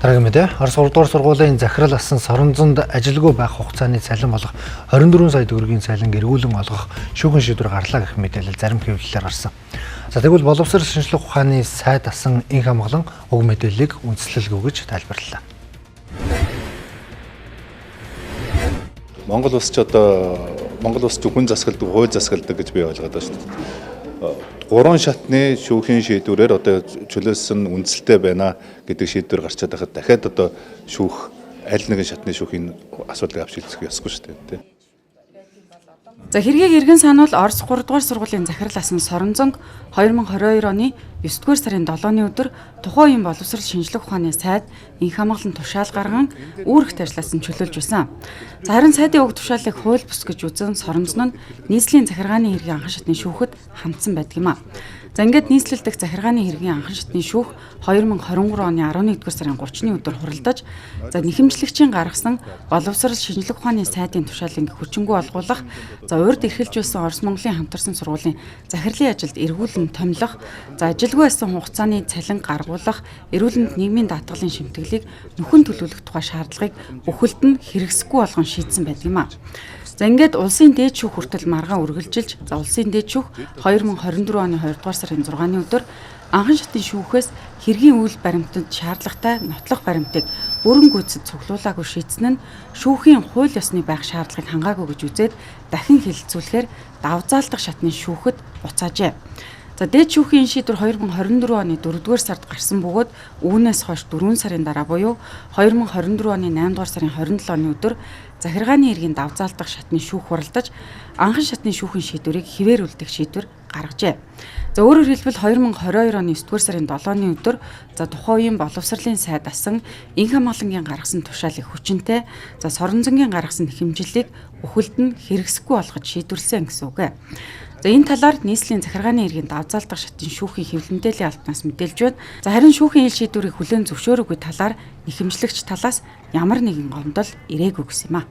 Дараагийн мэдээ. Орос 3 дугаар сургуулийн захирал асан Соронзонд ажилгүй байх хугацааны цалин болох 24 сая төгрөгийн цалин эргүүлэн олгох шүүхэн шийдвэр гарлаа гэх мэдээлэл зарим хэвлэлээр гарсан. За тэгвэл боловсрол шинжлэх ухааны сайд асан Инх Амгалан уг мэдээллийг үндэслэлгүй гэж тайлбарлалаа. Монгол улс ч одоо Монгол улс хүн засгалдаг, хууль засгалдаг гэж би ойлгоод байна шүү дээ. Гурван шатны шүүхийн шийдвэрээр одоо чөлөөлсөн үндсэлтэй байна гэдэг шийдвэр гарчаад байхад дахиад одоо шүүх аль нэгэн шатны шүүхийн асуудлыг авч хэлцэх ёсгүй шүү дээ. За хэргийг эргэн сануул Орос 3 дугаар сургуулийн захирал асан Соронзонг 2022 оны 9 дугаар сарын 7-ны өдөр тухайн үеийн боловсрол шинжлэх ухааны сайд Инх Амгалан тушаал гарган үүрэгт ажилласан чөлөөлж байсан. За харин сайдын уг тушаалыг хууль бус гэж үзэн Соронзон нь нийслэлийн захиргааны хэргийн анхан шатны шүүхэд хандсан байдаг юм а. За ингээд нийслэл дэх захиргааны хэргийн анхан шатны шүүх 2023 оны 11-р сарын 30-ны өдөр хуралдаж за нэхэмжлэгчийн гаргасан боловсрол шинжлэх ухааны сайдын тушаалыг хүчингү олгуулах, за урьд эрхэлж байсан Орос Монголын хамтарсан сургуулийн захирлын ажилд эргүүлэн томилох, за ажилгүй байсан хугацааны цалин гаргуулах, эрүүлэнд нийгмийн даатгалын шимтгэлийг нөхөн төлөвлөх тухай шаардлагыг бүхэлд нь хэрэгсэхгүй болгон шийдсэн байдаг юм а. За ингээд улсын дээд шүүх хүртэл маргаан үргэлжилж, за улсын дээд шүүх 2024 оны 2 дугаар сарын 6-ны өдөр анхан шатны шүүхээс хэргийн үйл баримтанд шаардлагатай нотлох баримтыг бүрэн гүйцэд цуглуулаагүй шийдсэн нь шүүхийн хууль ёсны байх шаардлагыг хангаагүй гэж үзээд дахин хэлэлцүүлэхээр давзаалдах шатны шүүхэд буцаажээ. За дээд шүүхийн энэ шийдвэр 2024 оны 4-р сард гарсан бөгөөд үүнээс хойш 4 сарын дараа буюу 2024 оны 8-р сарын 27-ны өдөр захиргааны хэргийн давзаалдах шатны шүүх хуралдаж анхан шатны шүүхийн шийдвэрийг хിവэр үлдэх шийдвэр гаргажээ. За өөрөөр хэлбэл 2022 оны 9-р сарын 7-ны өдөр за тухайн үеийн боловсролын сайд асан Инх Амгалангийн гаргасан тушаалыг хүчинтэй, за Соронзонгийн гаргасан нэхэмжлэлийг бүхэлд нь хэрэгсэхгүй болгож шийдвэрлсэн гэсэн үг ээ. За энэ талаар нийслэлийн захиргааны хэргийн давзаалдах шатын шүүхийн хэвлэл мэдээллийн албанаас мэдээлж байна. За харин шүүхийн ил шийдвэрийг хүлээн зөвшөөрөөгүй талаар нэхэмжлэгч талаас ямар нэгэн гомдол ирээгүй гэсэн юм а.